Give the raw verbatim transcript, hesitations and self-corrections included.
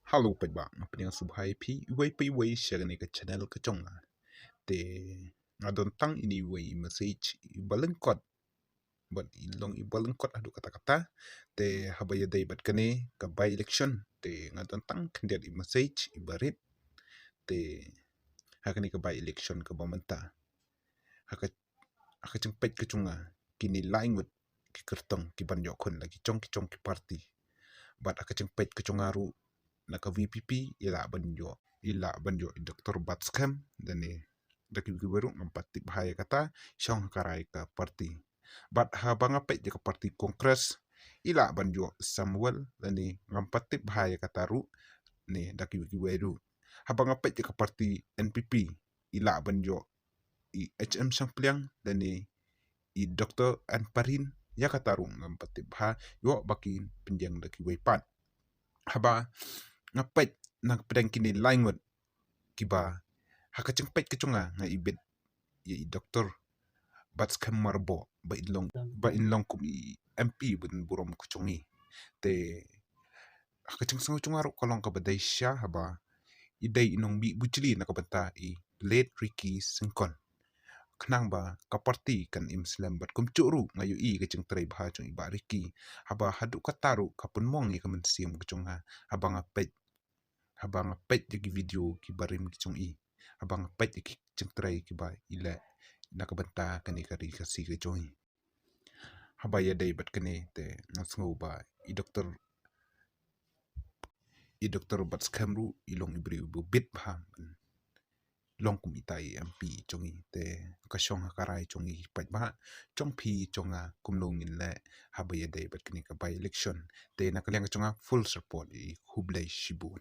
Hello paidbah, nga pdiang sngewbha ïa phi iwei pa iwei sha kane ka channel ka jong nga. Te nga don tang ine iwei i message iba lyngkot bad i long iba lyngkot haduh katta katta. Te haba ïadei bad kane ka by election, te nga don tang khyndiat i message iba rit. Te ha kane ka by election kaba mynta, ha ka ha ka jingpeit ka jong nga, kine lai ngut ki kyrtong ki ban ïoh khun la ki jong ki jong ki party. Bad ha ka jingpeit ka jong nga ruh, na ka VPP i lah ban ïoh, i lah ban ïoh i Doctor Batskhem, lane da kiwei kiwei ruh ngam pat tip bha ïa kata, shong ha ka rai ka party. Bad haba nga peit ïa ka party Congress, i lah ban ïoh Samuel, lane ngam pat tip bha ïa kata ruh, ne da kiwei kiwei ruh. Haba nga peit ïa ka party NPP, i lah ban ïoh i HM Shangpliang, lane i Doctor Anparin, ïa kata ruh ngam pat tip bha, ïoh ba kin pyndiang da kiwei pat. Haba nga peit na ka pdeng kine lai ngut kiba, ha ka jingpeit ka jong nga, nga ibit ïa i Doctor Batskhem Myrboh ba in long, ba in long kum i MP ba don burom ka jong i. Te ha ka jingsngew jong nga ruh ka long kaba dei shisha haba i dei i nongmih bujli na ka bynta i late Ricky Syngkon. Khnang ba ka party kan im slem bad kumjuh ruh nga ïohi ka jingtrei bha jong i Bah Ricky. Haba haduh katta ruh ka pynmong ïa ka mynsiem ka jong nga haba nga peit, haba nga peit ïa ki video kiba rim ki jong i, haba nga peit ïa ki jingtrei kiba i leh na ka bynta kane ka ri Khasi ka jong i. Haba ïadei bad kane te nga sngew ba i Doctor, i Doctor Batskhem ruh i long i briew ba bit bha ban long kum ita i MP jong i. Te ka shong ha ka rai jong i paidbah, jong phi jong nga, kumno ngin leh haba ïadei bad kane ka by election. Te na ka liang ka jong nga, full support ïa i. Khublei shibun.